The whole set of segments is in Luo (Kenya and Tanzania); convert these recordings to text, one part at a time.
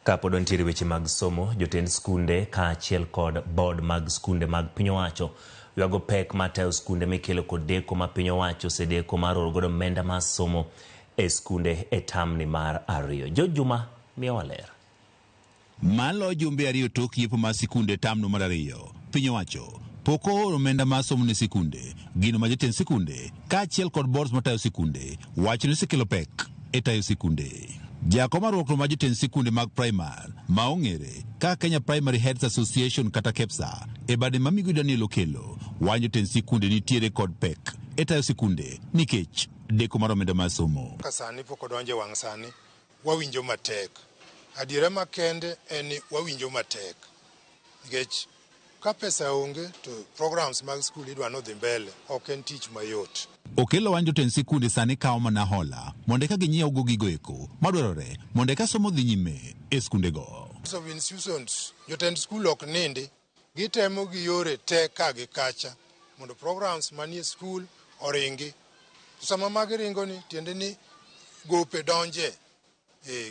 Kapod wantiere weche mag somo, jotend skunde kaachiel kod board mag skunde mag piny owacho ywago pek mar tayo skunde mikelo kod deko ma piny owacho osedeko mar oro godo omenda mar somo e skunde e tamni mar ariyo. George Juma miyowa ler. Malo jumbe 2 tok yepo mar sikunde tamno mar 2, piny owacho pok ooro omenda mar somo ne sikunde, gino ma jotend sikunde kaachiel kod boards matayo sikunde wacho ni osekelo pek e tayo sikunde. Jakom mar riwruok mar jotend sikunde mag primar ma ong'ere kaka Kenya Primary Heads Association kata KEPSA e bade ma Migosi Daniel Okello wacho jotend sikunde nitiere kod pek e tayo sikunde nikech deko mar omenda mar somo. Ka sani pok odonjo e wang' sani, wawinjo matek. Adiera makende en ni wawinjo matek. Nikech ka pesa onge to programs mag skul idwa ni odhi mbele, ok en tich mayot. Okello wacho jotend sikunde sani kawo mana hola mondo eka ginyiew go gigo eko madwarore mondo eka somo dhi nyime e skundego. Of institutions, jotend skul ok nindi, gitemo gi yore te ka gi kacha mondo programs manie skul oringi. To sama magi ringo ni, tiende ni gope donje.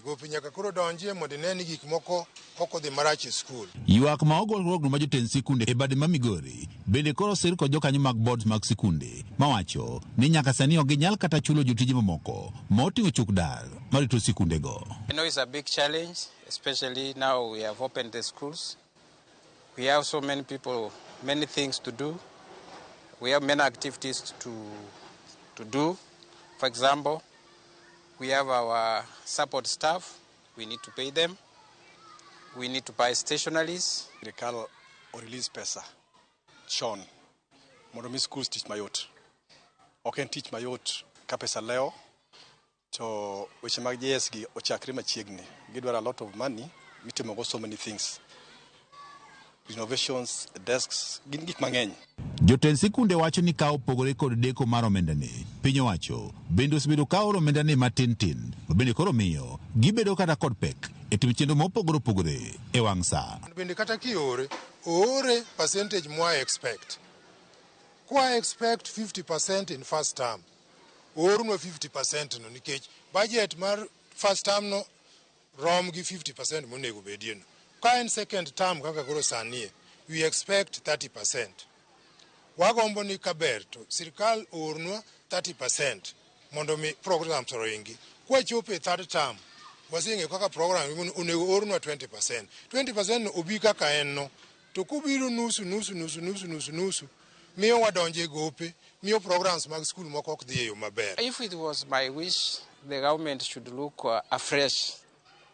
Gope nyaka koro donje mondo ine ni gik moko ok odhi marach e skul. Ywak ma ogol riwruogno mar jotend sikunde e bade ma Migori bende koro osir kod jokanyo mag boards mag sikunde mawacho ni nyaka sani ok ginyal kata chulo jotije mamoko ma oting'o chuk dar marito sikundego. I know it's a big challenge, especially now we have opened the schools. We have so many people, many things to do. We have many activities to do. For example, we have our support staff. We need to pay them. We need to buy stationaries. Sirikal o release pesa chon mondo mi schools tich mayot. Ok en tich mayot ka pesa lewo to weche mag JS gi ochakre machiegni. Gidwaro a lot of money mitimogo so many things. Renovations, desks, gin gik mang'eny. Jotend sikunde wacho ni ka opogore kod deko mar omendani, piny owacho bende osebedo ka oro omendani matin tin, ma bende koro miyo gibedo kata kod pek e timo chenro mopogore opogore e wang' sa. Bende kata kiore, oore percentage mwa expect. Kwa expect 50% in first term, oornwa 50% no nikech budget mar first term no rom gi 50% monego bedie no. Ka en second term kaka koro sani, we expect 30%. Wagombo ni kaber to sirikal oornwa 30% mondo mi programs oringi. Kwachopo e third term, waseng'eyo kaka program onego oornwa 20%. 20% no obi kaka en no. To kobiro nusu, nusu, nusu, nusu, nusu, nusu, miyo wadonjo e gope, miyo programs mag skul moko ok dhi e yo maber. If it was my wish, the government should look afresh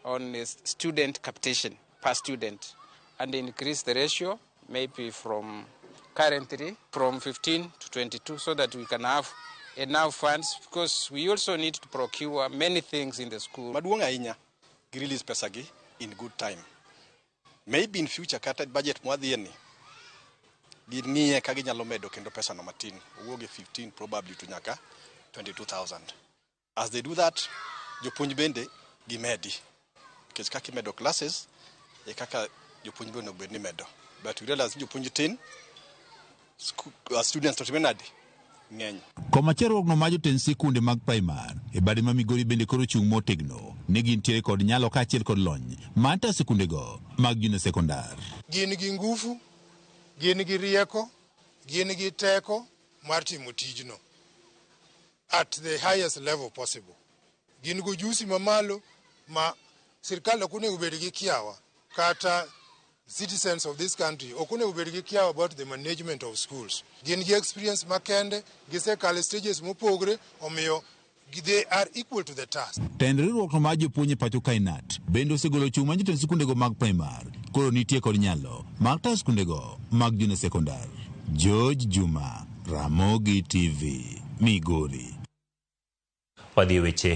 on the student capitation per student and increase the ratio maybe from currently from 15 to 22 so that we can have enough funds, because we also need to procure many things in the school. Maduong' ahinya, gi release pesa gi in good time. Maybe in future kata budget mwadhiye ni, ging'iye ka ginyalo medo kendo pesa no matin, owuog e 15 probably to nyaka 22,000. As they do that, jopuonj bende gimedi. Nikech kaka imedo classes, e kaka jopuonj bende onego bed ni imedo. But we realize ni jopuonj tin, students to time nade? Ng'eny. Komachielo riwruogno mar jotend sikunde mag primar e bade ma Migori bende koro chung' motegno ni gintiere kod nyalo kaachiel kod lony mar tayo sikundego mag junior secondar. Gin gi ngufu, gin gi rieko, gin gi teko mar timo tijno at the highest level possible. Gin gi ujusi mamalo ma sirkal ok onego bed gi kiawa kata citizens of this country ok onego bed gi kiawa about the management of schools. Gin gi experience makende, gisekalo stages mopogre, omiyo they are equal to the task. Tend riwruok mar jopuonj e pacho kae KNUT bende osegolo chung' mar jotend sikundego mag primar koro nitie kod nyalo mar tayo sikundego mag junior secondar. George Juma, Ramogi TV, Migori. Wadhi e weche